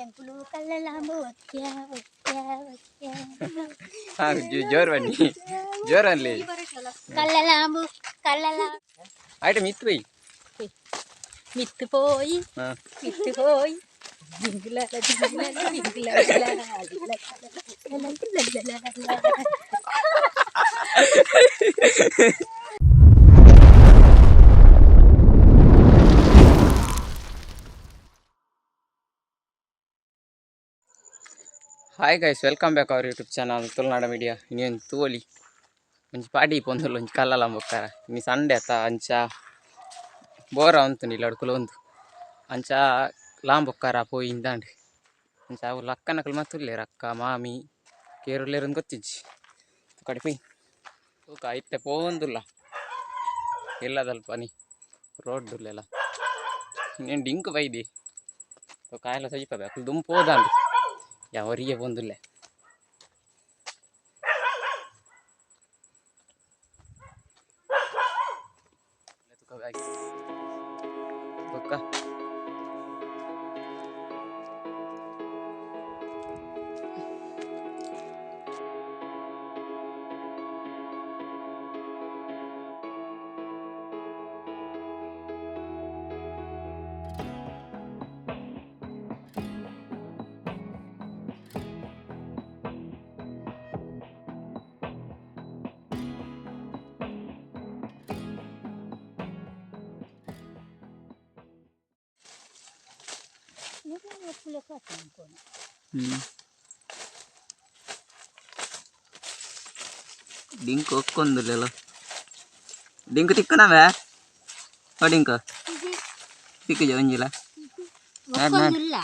ಎಂಕುಲು ಕಲ್ಲಲಾಂಬು ಒಕ್ಯ ಒಕ್ಯ ಒಕ್ಯ. ಹಾ, ಜೋರ್ ಬನ್ನಿ, ಜೋರ್ ಅನ್ಲಿ. ಕಲ್ಲಲಾಂಬು ಕಲ್ಲಲಾ. ಆಯ್ತು, ಮಿತ್ತು ಬೈ. ಮಿತ್ತು ಪೋಯಿ. ಹಾ. ಮಿತ್ತು ಹೋಯ್ ಜಿಂಗುಲಲ ಜಿಂಗುಲಲ ಜಿಂಗುಲಲ. Hi guys, welcome back our YouTube channel Tulunadu media. ಇನ್ನೇನು ತೂವೊಲಿ, ಒಂಜಿ ಪಾಡಿ ಪೊಂದುಲ್ಲ, ಒಂಜಿ ಕಲ್ಲಲ ಬೊಕ್ಕ. ಇನಿ ಸಂಡೆ ಅತ್ತ, ಅಂಚ ಬೋರ ಉಂತುಂಡು ಇಲ್ಲಡ್ ಕುಲೊಂದು. ಅಂಚ ಲಾಂಬೊಕ್ಕಾರ ಪೋಯಿ ಇಂದಾಂಡ್. ಅಂಚ ಅವು ಲಕ್ಕನಕುಲು ಮತ್ತುಲ್ಲೆರ್, ಅಕ್ಕ ಮಾಮಿ ಕೇರುಲ್ಲೆರ್ ಗೊತ್ತಿಜ್ಜಿ. ಕಡೆ ಪೋಯಿ ತೂಕ, ಇತ್ತೆ ಪೋವೊಂದುಲ್ಲ ಇಲ್ಲದಲ್ಪ ನಿ ರೋಡ್ ಉಲ್ಲೆಲ್ಲ. ಇನ್ನೇನು ಡಿಂಕ್ ಬೈದಿ ಕಾಯೆಲ್ಲ ಸಜಿಪವೆ. ಅಕುಲು ದುಂಬು ಪೋದಾಂಡ್, ಯಾವರಿಗೆ ಪೋಂದುಲ್ಲೆ. ತೂಕ guys. ಬೊಕ್ಕ ಡಿಂಕ್ ಒಕ್ಕೊಂದುಲ್ಲೆಲ್ಲ. ಡಿಂಕ್ ತಿಕ್ಕನವೇ? ಓ ಡಿಂಕ್, ತಿಕ್ಕುಜ ಒಂಜಿಲ? ನಾಡ್ ನಾಡ್. ಒಕ್ಕೊಂದುಲ್ಲ.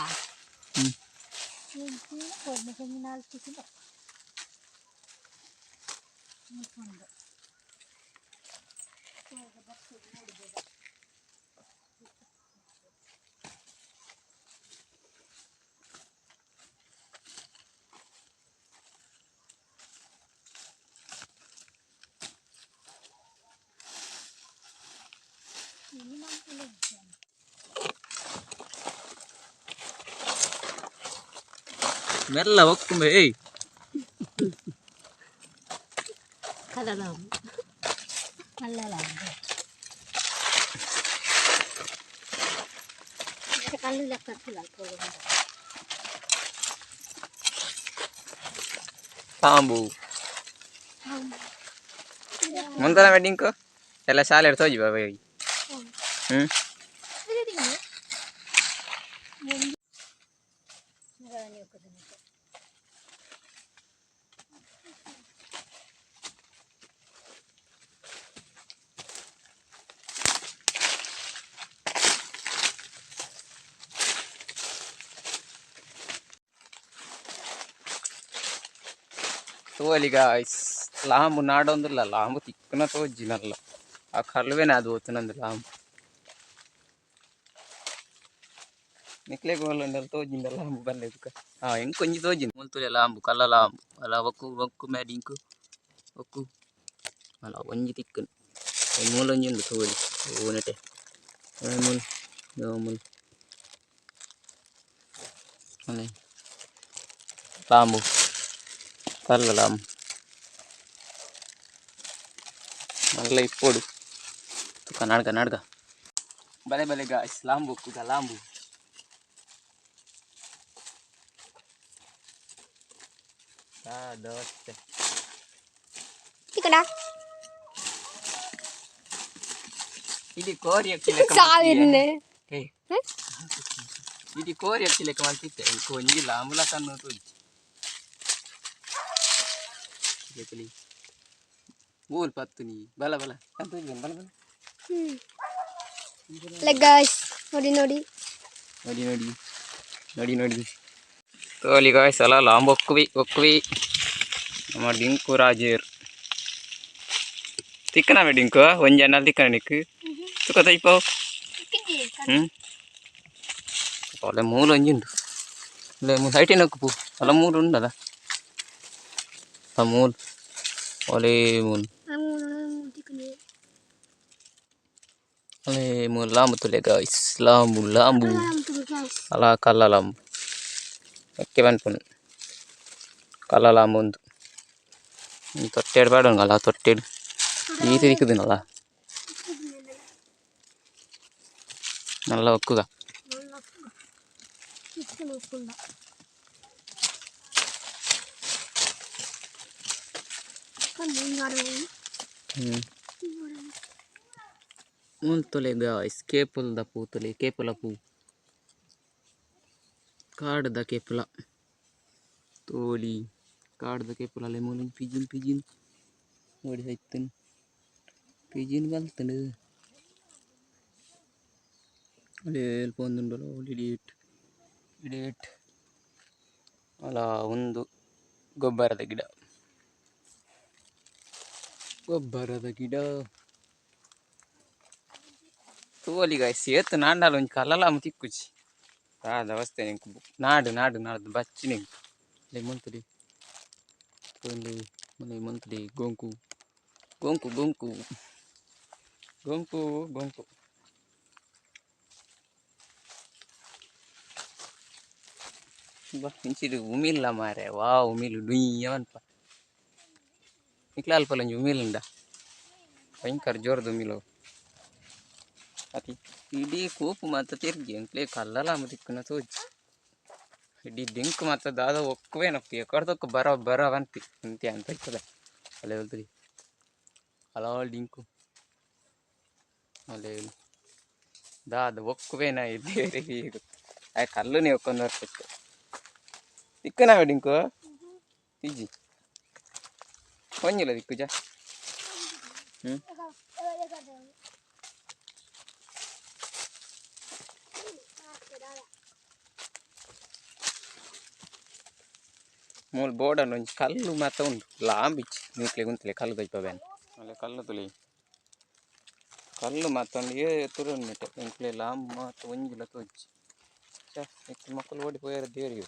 ಮೆಲ್ಲ ಒಕ್ಕುಂಬೆ, ಏಯ್. ಕಲ್ಲಲಾಂಬು ಕಲ್ಲಲಾಂಬು ಕಲ್ಲು ಲೆಕ್ಕ. ಪಾಂಬು ಮುಂದನ ಡಿಂಕು ಎಲ್ಲ ಶಾಲೆ ತೋಜಿ ಬಾಬಾ. ಹ್ಮ್. ತೋಲಿ ಗಾಯ್ಸ್, ಲಾಂಬು ನಾಡೊಂದುಲ್ಲ. ಲಾಂಬು ತಿಕ್ಕುನ ತೋಜಿನಲ್ಲ, ಆ ಕಲ್ವೇನೆ ಅದು ಹೋತುನಂದು ಲಾಂಬು. ನಿಕ್ಲೆಗ್ ಓಲುಂಡಲ್ ತೋಜಿಂದ ಲಾಂಬು ಬಲ್ಲೆ ತುಕ. ಹಾ, ಎಂಕ್ ಒಂಜಿ ತೋಜಿಂದು ಮುಲ್ತುಲೆ ಲಾಂಬು, ಕಲ್ಲ ಲಾಂಬು ಅಲ್ಲ. ಒಕ್ಕು ಒಕ್ಕು ಮ್ಯಾಡಿಂಕು ಒಕ್ಕು ಅಲ್ಲ, ಒಂಜಿ ತಿಕ್ಕುನು. ಮೂಲೊಂಜಿ ಉಂಡು ತೋಲಿ ಓನೆಟೆ ಮೂಲು ಮೂಲು ಅದೇ ಲಾಂಬು, ಕಲ್ಲ ಲಾಂಬು ಮಲ್ಲ ಇಪ್ಪೊಡು. ತುಕ ನಾಡ್ಗ ನಾಡ್ಗ. ಬಲೆ ಬಲೆ ಗಾಯ್ಸ್, ಲಾಂಬು ಒಕ್ಕುಗ ಲಾಂಬು. ದೋಸ್ತೆ. ತಿಕ್ಕಡ. ಇಡೀ ಕೋರಿ ಅಕ್ಕಿ ಲೆಕ್ಕ. ಸಾವಿರ್ನೆ. ಏಯ್, ಇಡೀ ಕೋರಿ ಅಕ್ಕಿ ಲೆಕ್ಕ ಮಾಡ್ತಿತ್ತೆ. ಒಂಜಿ ಲಾಂಬುಲ ಕಣ್ಣು ತೋಜಿ ಲೇಪಲಿ. ಬೋಲ್ ಪತ್ತು ನೀ ಬಲ ಬಲ ಅಂತ ಬಲ ಬಲ. ಗಾಯ್ಸ್, ನೋಡಿ ನೋಡಿ. ನೋಡಿ ನೋಡಿ ನೋಡಿ ನೋಡಿ. ತೋಲಿ ಗಾಯ್ಸ್, ಅಲ್ಲ ಲಾಂಬ್ ಒಕ್ಕುವಿ ಒಕ್ಕುವಿ. ನಮ್ಮ ಡಿಂಕು ರಾಜೇರ್ ತಿಕ್ಕನವೇ ಡಿಂಕು? ಒಂಜಿ ಅನ್ನ ತಿಕ್ಕನ ನಿಕ್ಕು ತುಕ ತೈಪೋ. ಹ್ಮ್, ಅಲ್ಲ ಮೂಲ ಒಂಜಿ ಉಂಡು. ಇಲ್ಲ, ಮೂಲು ಸೈಟಿನ ಪೂ ಅಲ್ಲ, ಮೂಲು ಉಂಡಲ್ಲ. ಆ ಮೂಲು, ಒಲೆ ಮೂಲು. ಅಲೆ ಮೂಲು ಲಾಂಬು ತುಲೆ ಗಾಯ್ಸ್, ಲಾಂಬು ಲಾಂಬು. ಅಲ್ಲ, ಕಲ್ಲ ಲಾಂಬು. ಒಕ್ಕೆ ಪನ್ಪುನು ಕಲ್ಲಲ ಅಂಬೊಂದು ತೊಟ್ಟೆಡ್ ಪಾಡೊಂಗಲ್ಲ ತೊಟ್ಟೆಡ್ ಈತ್ ತಿಕ್ಕುದಿನಲ್ಲ നല്ല വെക്കുക. ಮೂಲ್ತೊಲೆ ಗಾಯ್ಸ್ ಕೇಪುಲ್ದ ಪೂ ತುಲೆ, ಕೇಪುಲ ಪೂ, ಕಾಡ್ದ ಕೇಪುಲ ತೋಲಿ, ಕಾಡ್ದ ಕೇಪುಲ. ಅಲೆ ಮೂಲು ಪಿಜಿನ್ ಪಿಜಿನ್ ಓಡಿ ಸೈತನ್, ಪಿಜಿನ್ ಬಲ್ತಂಡು. ಅಲ್ಲೇ ಪೋಂದುಂಡಲ್ಲ ಇಡೀಟ್ ಇಡೀಟ್. ಅಲ ಒಂದು ಗೊಬ್ಬರದ ಗಿಡ, ಗೊಬ್ಬರದ ಗಿಡ ತೂವೊಲಿ ಗಾಯ್ಸ್. ಏತ್ ನಾಂಡಲ ಒಂಜಿ ಕಲ್ಲಲ ತಿಕ್ಕುಜಿ. ದಾದ ಅವಸ್ಥೆ ಎಂಕ್. ನಾಡು ನಾಡು ನಾಡ್ದು ಬಚ್ಚಿನ ಲೇ ಮುಲ್ತುಲಿ ತೂಂದು ಮುಲಿ ಮುಲ್ತುಲಿ. ಗೊಂಕು ಗೊಂಕು ಗೊಂಕು ಗೊಂಕು ಗೊಂಕು. ಬಾ ಇಂಚಿಡ್ ಉಮಿಲ್ಲ ಮಾರೆ. ವಾ ಉಮಿಲ್ ಡುಯ್ಯ ಪನ್ಪ. ನಿಕ್ಲ ಅಲ್ಪ ಒಂಜಿ ಉಮಿಲ್ ಉಂಡ, ಭಯಂಕರ ಜೋರದ ಉಮಿಲ್ ಅವು. ಅತಿ ಇಡೀ ಕೂಪು ಮಾತ ತಿರ್ಗಿ ಎಂಕ್ಲೆ ಕಲ್ಲಲ ತಿಕ್ಕುನ ತೋಜಿ. ಇಡೀ ದಿಂಕ್ ಮಾತ ದಾದ ಒಕ್ಕುವೇನಪ್ಪ. ಎಕಡ್ದೊಕ್ಕ ಬರ ಬರ ಪನ್ಪಿ ಅಂತೆ ಅಂತ ಇರ್ತದೆ. ಅಲ್ಲೇ ಹೇಳ್ತೀರಿ ಅಲಾ ಡಿಂಕು ಅಲ್ಲೇ ದಾದ ಒಕ್ಕುವೇನ ದೇವರಿಗೆ ಗೊತ್ತು. ಆ ಕಲ್ಲುನೇ ಒಕ್ಕೊಂದು ಬರ್ತಿತ್ತು. ತಿಕ್ಕುನಾವೆ ಡಿಂಕು ಇಜ್ಜಿ ಒಂಜಿಲ್ಲ ತಿಕ್ಕುಜ. ಹ್ಞೂ ಮೂಲು ಬೋರ್ಡಲ್ಲಿ ಒಂಜಿ ಕಲ್ಲು ಮಾತ ಉಂಡು, ಲಾಂಬಿಚ್ಚಿ ನಿಕ್ಲೆ ಗುಂತಲೆ ಕಲ್ಲು ತೋಜ್ಪಾವೇನು. ಅಲ್ಲ ಕಲ್ಲು ತುಲಿ, ಕಲ್ಲು ಮಾತ ಉಂಡು. ಏ ತುರುನ್ನೆಟ್ ಎಂಕ್ಲೆ ಲಾಂಬ್ ಮಾತ ಒಂಜಿಲ ತೋಜಿ. ಛ ಇತ್ತೆ ಮಕ್ಕಳು ಓಡಿ ಪೋಯೆರ್ ದೇವರಿಗೆ.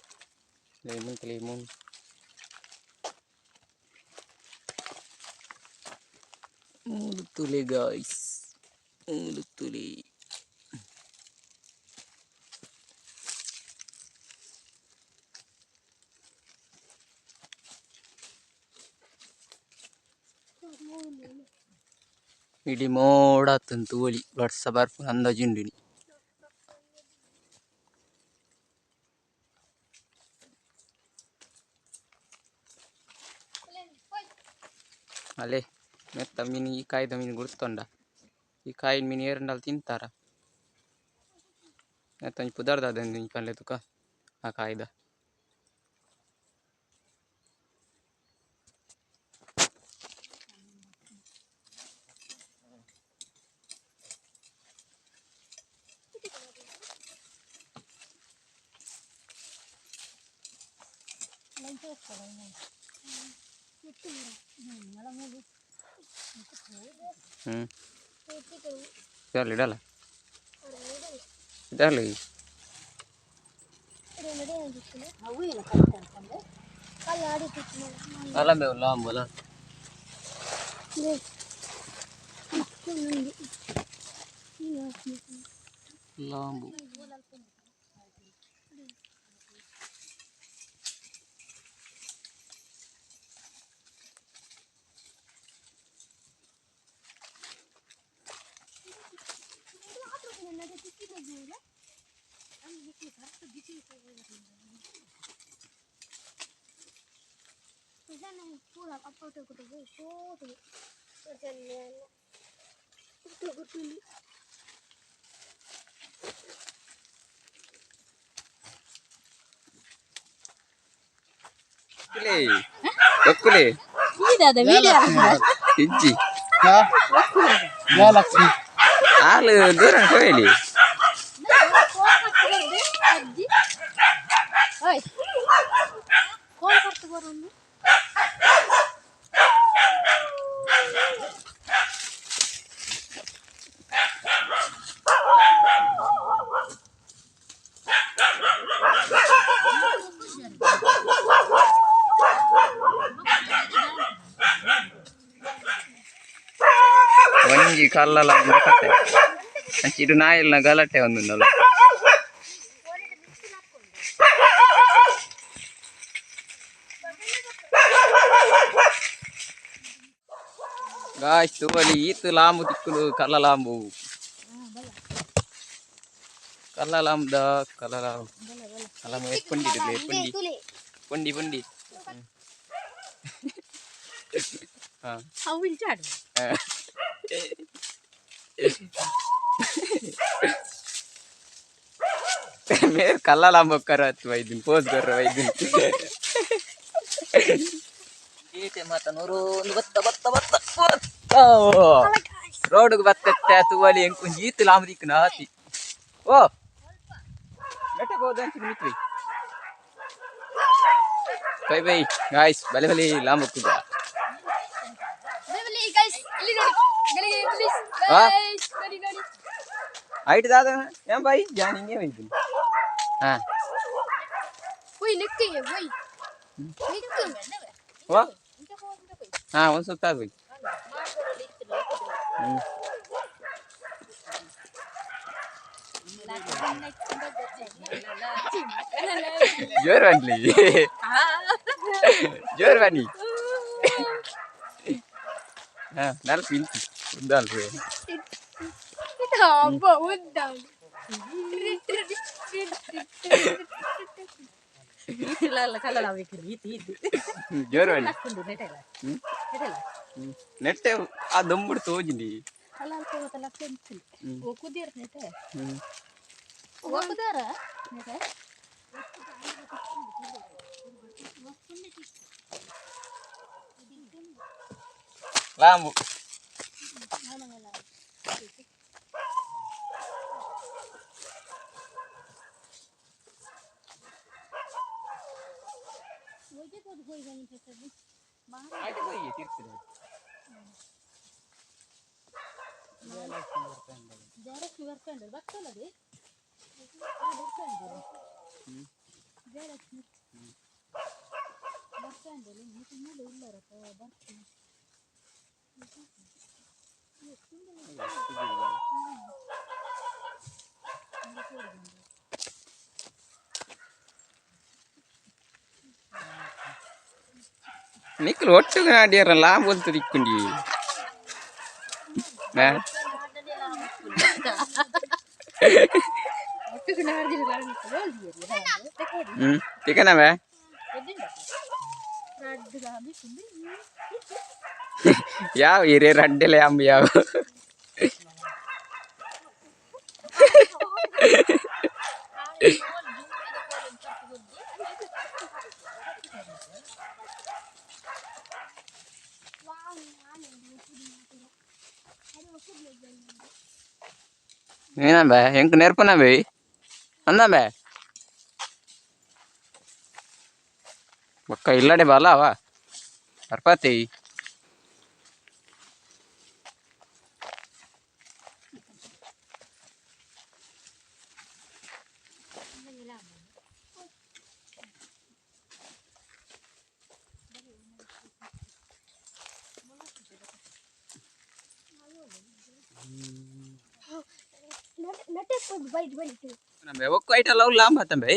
ಲೇ ಮುಲ್ತಲೆ ಮೂಲು ಮೂಲು ತುಲೆ ಗಾಯ್ಸ್, ಮೂಲು ತುಲೆ. ಇಡೀ ಮೋಡ ಆತುಂಡು ತೂವೊಲಿ. ಬರ್ಸ ಬರ್ಪುನ ಅಂದಾಜಿ ಉಂಡು ಇನಿ. ಅಲೆ ಮೆತ್ತ ಮೀನು, ಈ ಕಾಯ್ದ ಮೀನು ಗುರ್ತುಂಡ? ಈ ಕಾಯಿದ ಮೀನು ಏರುಂಡಲ ತಿಂತಾರ. ನೆತ್ತ ಒಂಜಿ ಪುದರ್ ದಾದ ಒಂಜಿ ಪನ್ಲೆ ತುಕ ಆ ಕಾಯ್ದ. ಹ್ಞೂ ಇಡಲ್ಲ ಇಡಲ್ಲ ಇಡಲ್ಲ. ಅಲ್ಲ ಲಾಂಬಲ. ಲಾಂಬು. ಒಕ್ಕುಲೆ ಇಜ್ಜಿ ಹಾಲು ದೂರ ಹೋಯಲಿ. ಒಂಜಿ ಕಲ್ಲಲ ಕತೆ ಅಂಚಿಡು ನಾಯಿಲ್ನ ಗಲಾಟೆ ಒಂದುಂಡಲ್ಲ. ಗಾಯ್ಸ್ ತೂವಲಿ ಈತ್ ಲಾಂಬು ತಿಕ್ಕುಲು ಕಲ್ಲ ಲಾಂಬು ಕಲ್ಲ ಲಾಂಬ್ದ ಕಲ್ಲ ಲಾಂಬು ಅಲ್ಲ ಎಪ್ಪುಂಡಿ ಎಪ್ಪುಂಡಿ ಪುಂಡಿ ಪುಂಡಿ. ಹಾ. ಅವು ಇಂಚಾಡು. ಮೇರ್ ಕಲ್ಲ ಲಾಂಬು ಕರತ್ ವೈದಿನ್ ಪೋಸ್ ಕರ್ರ ವೈದಿನ್ ಈಟೆ ಮಾತ ನೂರು ಒಂದು ಬತ್ತ ಬತ್ತ ಬತ್ತ ಬತ್ತ ರೋಡ್ಗ್ ಬತ್ತೆತ್ತೆ ತೂವಲಿ ಎಂಕು ಈತ್ ಲಾಂಬು ದಿಕ್ಕುನ ಆತಿ ಓ ಮೆಟ್ಟೆ ಹೋದ ಅಂತ ಮಿತ್ವಿ. ಬೈ ಬೈ ಗಾಯ್ಸ್, ಬಲೆ ಬಲೆ ಲಾಂಬು ಕುದ. ಗೈಸ್, ಇಲ್ಲಿ ನೋಡಿ ಗಳಿಗೆ ಪ್ಲೀಸ್. ಆ? ಗೈಸ್, ನೋಡಿ ನೋಡಿ. ಐಟ್ ದಾದ ಏನ್ ಬೈ ಜಾನ್ ಹಿಂಗೆ ವೈದಿನ್. ಹಾ. ಒಯ್ ನೆಕ್ಕೆ ಒಯ್ ನೆಕ್ಕೆ. ಓ ಹಾ, ಒಂದು ಸುತ್ತ ಬೈ. ಜೋರ್ ಬನ್ಲಿ, ಜೋರ್ ಬನ್ನಿ. ಹಾ, ನಲ್ಪ ಇಂತಿ ಉದ್ದಾಲ್ರಿ. ಹಬ್ಬ ಉದ್ದ. ಜೋರ್ ಬನ್ನಿ. ನೆಟ್ಟೆ ಆ ದೊಂಬುಡು ತೋಜಿಂಡಿ. ಹ್ಮ್. ಲಾಂಬು ನಿಕ್ಲು ಒಟ್ಟುಗು ನಾಡಿಯರ ಲಾಂಬು ಅಂತ ದಿಕ್ಕುಂಡಿ. ಹ್ಮ್ ತಿಕನವೇ ಯಾವ ಹಿರಿಯ ರಡ್ಡೆಲೆ ಅಂಬ ಯಾವ. ಏನಂಬೆ ಎಂಕ್ ನೆರ್ಪನ ಬೈ ಅಂದಂಬೆ ಬೊಕ್ಕ ಇಲ್ಲಡೆ ಬಲ ಅವ ಬರ್ಪಾತಿ. Byte byte. ನಂಬೆ ಒಕ್ಕು ಐಟ್ ಅಲ್ಲ ಲಾಂಬ ತಂಬೆ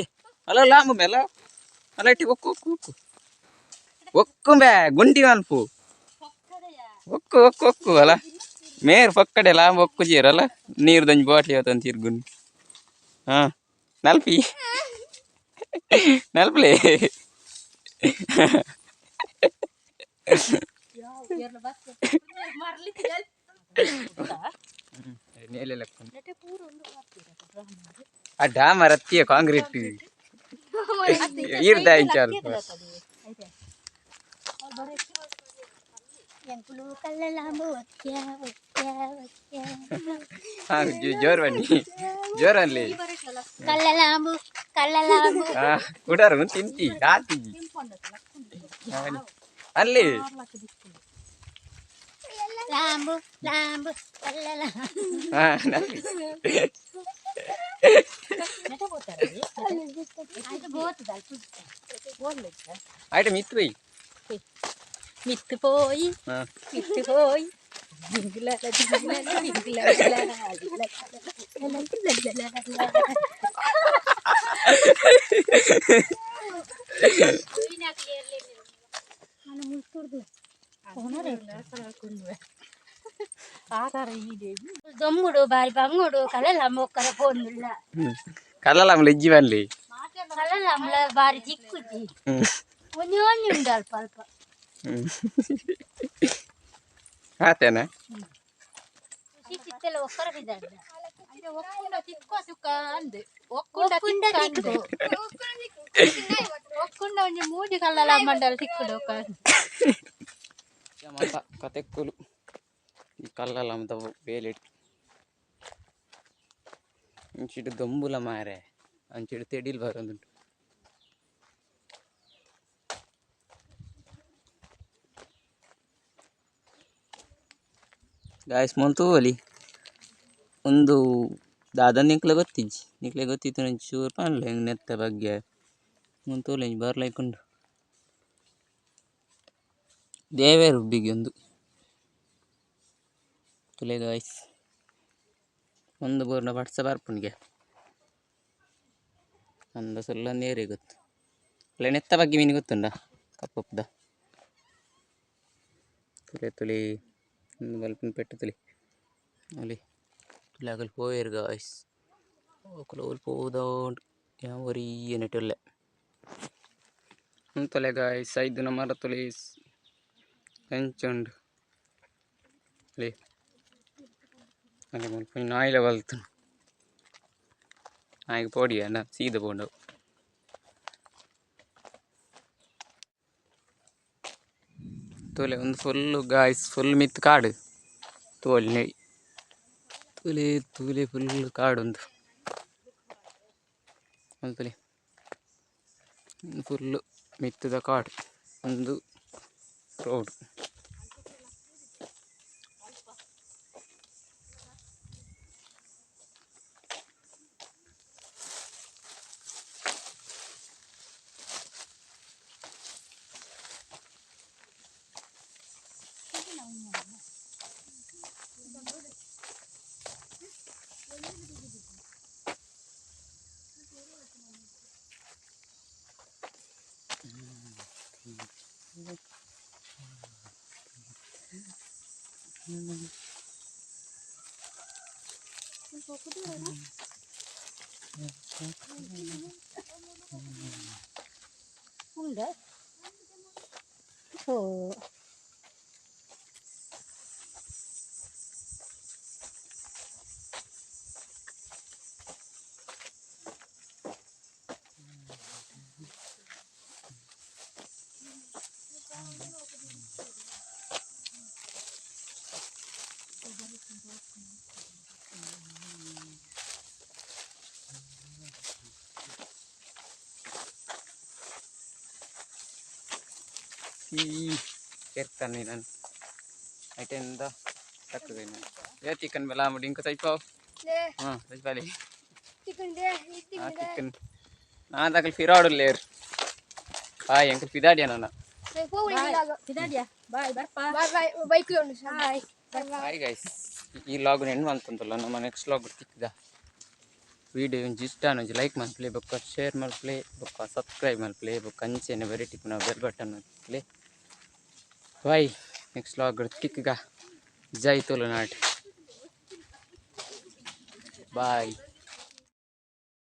ಅಲ್ಲ ಲಾಂಬ ಮೇಲ ಅಲ್ಲ ಇಟ್ಟಿ ಒಕ್ಕು ಒಕ್ಕು ಒಕ್ಕು ಒಕ್ಕು ಬೇ ಗುಂಡಿ ಮನ್ಪು ಒಕ್ಕು ಒಕ್ಕು ಒಕ್ಕು ಅಲ್ಲ ಮೇರ್ ಪಕ್ಕಡೆ ಲಾಂಬ ಒಕ್ಕು ಜೀರಲ್ಲ ನೀರು ದಂಜಿ ಬಾಟ್ಲಿ ಅವತ್ತಂತ ತಿರ್ಗುನ್. ಹಾ, ನಲ್ಪಿ ನಲ್ಪಲೆ. ನೇಲೆ ಆ ಡ್ಯಾಮ್ ರತ್ತಿಯ ಕಾಂಕ್ರೀಟ್ ಈರ್ದ ಇಂಚ ಅಲ್ಪ. ಎಂಕುಲು ಕಲ್ಲಲಾಂಬು ಒಕ್ಯ ಒಕ್ಯ ಒಕ್ಯ. ಹಾ, ಜೋರ್ ಬನ್ನಿ, ಜೋರ್ ಅನ್ಲಿ. ಕಲ್ಲಲಾಂಬು ಕಲ್ಲಲಾಂಬು. ಹಾ, ಕುಡಾರು ತಿಂತಿ ಆತಿ ಅಲ್ಲಿ. ಲಾಂಬು ಲಾಂಬು ಕಲ್ಲಲಾಂಬು. ಹಾ, ನಲ್ಪಿ. ಅದು ಬೋತದ. ಐಟಮ್ ಇತ್ತು ಬೈ. ಮಿತ್ತು ಪೋಯಿ. ಹಾ. ಮಿತ್ತು ಹೋಯ್ ಜಿಂಗ್ಲ ಜಿಂಗ್ಲ ಜಿಂಗ್ಲ. ದೊಂಬುಡು ಬಾರಿ ಬಂಗುಡು ಕಲಲ ಮೊಕ್ಕರ ಪೋಂದುಲ್ಲ. ಕಲ್ಲಲ ಇಜ್ಜಿ ಬನ್ಲಿ. ಕಲಲ ಅಂಬ್ಲ ಬಾರಿ ಚಿಕ್ಕುಜಿ. ಒಂಜಿ ಒಂಜಿ ಉಂಡು ಅಲ್ಪ ಅಲ್ಪ. ಆತೇನ. ಚಿತ್ತೆಲ್ಲ ಒಕ್ಕರ ಬಿದ್ದಾಡ್ದ. ಒಕ್ಕುಂಡ ತಿಕ್ಕೋ ಸುಖ ಅಂದ್ ಒಕ್ಕುಂಡ. ಒಕ್ಕುಂಡ ತಿಕ್ಕು. ಒಕ್ಕುಂಡ ಒಂಜಿ ಮೂಜಿ ಕಲ್ಲಲ ಮಂಡಲ ತಿಕ್ಕುಡು. ಮಾತ ಕತೆಕ್ಕುಲು ಈ ಕಲ್ಲಲ ಅಂತ ಬೇಲಿಟ್ ಅಂಚಿಡು ದೊಂಬುಲ ಮಾರೆ, ಅಂಚಿಡು ತೆಡಿಲ್ ಬರೊಂದುಂಡು. ಗಾಯ್ಸ್, ಮೊಲ್ತೂವಲಿ ಒಂದು ದಾದ ನಿಕ್ಲೆ ಗೊತ್ತಿಜ್ಜಿ, ನಿಕ್ಲೆ ಗೊತ್ತಿತ್ತು ಒಂಚೂರು ಪನ್ಲೆ ನೆತ್ತ ಬಗ್ಗೆ. ಮುಲ್ತೂಲಿ ಒಂಜಿ ಬರ್ಲೈಕುಂಡು ದೇವೆರ್ ಉಬ್ಬಿಗೆ ಒಂದು ತುಲೆ. ಗಾಯ್ಸ್, ಒಂದು ಬೋರ್ನ ಬಡ್ಸ ಬರ್ಪುನಿಗೆ ಅಂದ ಸುಲ್ಲ ನೇರೆ ಗೊತ್ತು ಅಲ್ಲ. ನೆತ್ತ ಬಗ್ಗೆ ಮೀನು ಗೊತ್ತುಂಡ ಕಪ್ಪುದ ತುಲೆ ತುಲಿ ಒಂದು ಬಲ್ಪುನ ಪೆಟ್ಟು ತುಲಿ ಅಲ್ಲಿ ತುಲೆ. ಅಗಲ್ ಪೋಯೆರ್ ಗಾಯ್ಸ್, ಅಕುಲು ಅವ್ಲು ಪೋದ ಯಾನ್ ಒರಿಯೆ ನೆಟುಲ್ಲೆ ಉಂತೊಲೆ. ಗಾಯ್ಸ್, ಐದುನ ಮರ ತುಲಿ ಎಂಚುಂಡು ಅಲ್ಲಿ. ಅಲ್ಲಿ ಮುಲ್ಪ ನಾಯಿಲ ಬಲ್ತುಂಡು. ನಾಯಿಗ್ ಪೋಡಿಯೆ ಅಣ್ಣ ಸೀದ ಪೋಂಡವು. ತೂಲೆ ಒಂದು ಫುಲ್ ಗಾಯ್ಸ್, ಫುಲ್ ಮಿತ್ತ್ ಕಾಡು ತೋಲಿ. ತೂಲೆ ತೂಲೆ, ಫುಲ್ ಕಾಡು ಉಂದು. ತೂಲೆ, ಫುಲ್ ಮಿತ್ತದ ಕಾಡು, ಒಂದು ರೋಡ್. ಉಂಡ ಓ. ಈ ಕೆರ್ತಾನೆ ನಾನು ಐಟೆಂದ ತಕ್ಕದೆ ఏ చికెన్ ಬೆಲ್ಲ ಇಂಕ ತೈಪಾವ್. ಹಾಂ, ತೈಪಾಲಿ. ಆ ಚಿಕನ್ ನಾ ದಾಕಲ್ ಫಿರಾಡು ಲೇರ್. ಬಾಯ್ ಅಂಕಲ್, ಫಿದಾಡಿಯ ನಾನು. ಬಾಯ್ ಬರ್ಪಾ. Bye bye, bike. Bye. Hi guys, ಈ ಲಾಗ್ ಎಂಡ್ ಮಂತಂತಲ್ಲ, ನಮ್ಮ ನೆಕ್ಸ್ಟ್ ಲಾಗ್ ತಿಕ್ಕಿದ. ವಿಡಿಯೋ ಒಂಜಿ ಇಷ್ಟ ಒಂಜಿ ಲೈಕ್ ಮಲ್ಪಲೆ, ಬೊಕ್ಕ ಶೇರ್ ಮಲ್ಪಲೆ, ಬೊಕ್ಕ ಸಬ್ಸ್ಕ್ರೈಬ್ ಮಲ್ಪಲೆ, ಬೊಕ್ಕ ಅಂಚೆನೆ ವೆರೈಟಿ ಪುನಃ ಬೆಲ್ ಬಟನ್ ಮಲ್ಪಲೆ. ಬಾಯ್, ನೆಕ್ಸ್ಟ್ ಲಾಗ್ ತಿಕ್ಕಿಗ. ಜೈ ತುಳುನಾಡ್. ಬಾಯ್.